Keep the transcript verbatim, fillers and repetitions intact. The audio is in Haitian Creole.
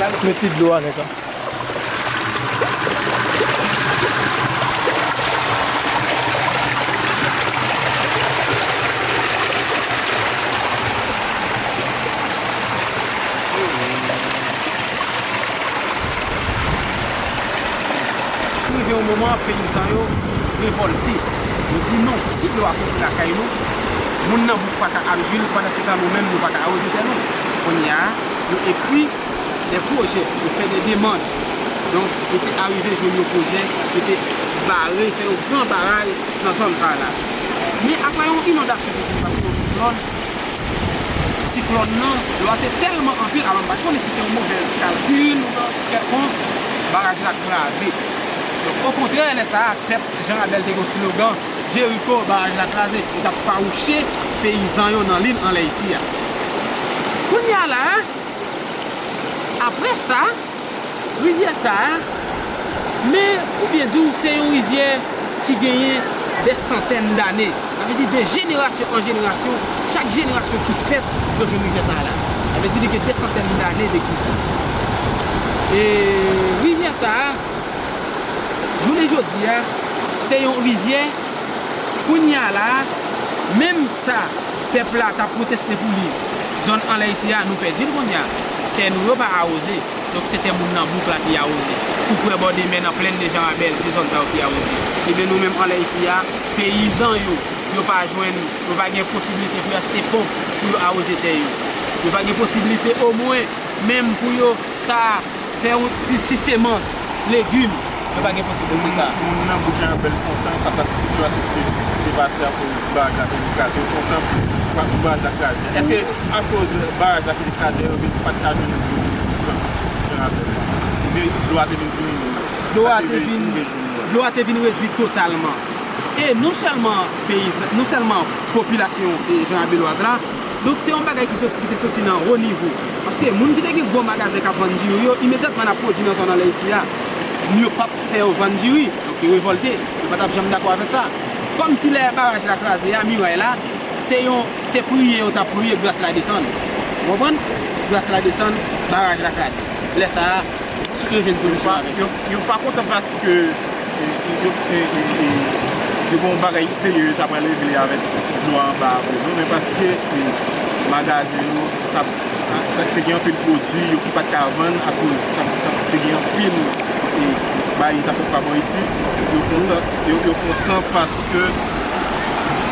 Mete dlo a nèt la. Rive yon moman, peyizan yo revòlte. Yo di non, si dlo a soti lakay nou, moun nan bouk pa ka al jwi l, pandan se tan nou menm nou pa ka awoze tè nou. Kounye a, yo ekri de pwojè, yo fè de demann. Donk, yo te arive jwenn yon pwojè, yo te bare, fè yon gran baraj nan zòn sa a la. Men apre yon inondasyon ki fin pase, yon siklòn, siklòn nan, dlo a te tèlman anpil, alò m pa t konnen si se yon movèz kalkil oubyen kèlkonk, baraj la kraze. Donk, okontrè, lè sa a, pèp Jan Rabèl te gen yon slogan, Jeriko, baraj la kraze. Yo t ap fawouche peyizan yo nan Lil anlè isi a. Kounye a la a, apre sa, rivyè sa a, men, pou byen di w, se yon rivyè ki genyen dè santèn dane. Sa vle di, de jenerasyon an jenerasyon, chak jenerasyon ki fèt, yo jwenn rivyè sa a la. Sa vle di, li gen dè santèn dane d'egzistans. E rivyè sa a, jounen jodi a, se yon rivyè, kounye a la a, menm sa pèp la t ap pwoteste pou li, zòn anlè isi a, nou pèdi l kounye a. Tè nou yo pa awoze. Donk, se tè moun nan bouk la ki awoze. Tou prè bò de mè nan plèn de Jan Rabèl, se zòn sa yo ki awoze. Ebyen, nou menm anlè isi a, peyizan yo, yo pa jwenn, yo pa gen posiblite pou yo achte ponp pou yo awoze tè yo. Yo pa gen posiblite omwen menm pou yo ta fè yon ti, ti semans legim, yo pa gen posiblite sa. Moun nan bouk Jan Rabèl kontan fas a sitiyasyon ki te, ki te pase akoz baraj la te vin kraze. Yo kontan pou, pou baraj la kraze. Èske akoz baraj la te vin kraze, yo vin pa t ka jwenn dlo nan Jan Rabèl la? Ebyen, dlo a te vin diminye. Dlo a te vin, dlo a te vin redui totalman. E non sèlman peyizan, non sèlman popilasyon, e, Jan Rabelwaz la, donk, se yon bagay ki sot-, ki te soti nan wo nivo. Paske moun ki te gen gwo magazen k ap vann diri yo, imedyatman n ap pwodui nan zòn anlè isi a, yo p ap fè yo vann diri. Donk, yo revòlte. Yo pa t ap janm dakò avèk sa. Kòmsi lè baraj la kraze a, miray la, se yon, se priye yo t ap priye gras la desann. Ou konprann? Gras la desann, baraj la kraze. Lè sa a, yo jwenn solisyon avèk. Yo, yo pa kontan paske, e, e, yo, e, e, e, yo gen yon bagay serye yo ta pral regle avèk dlo a anba a pou yo, men paske, e, magazen yo t ap, t ap, te gen anpil pwodui yo ki pa t ka vann akoz t ap, t ap, te gen anpil, e, bagay yo t ap fè pa bò isi, yo kontan, yo, yo kontan paske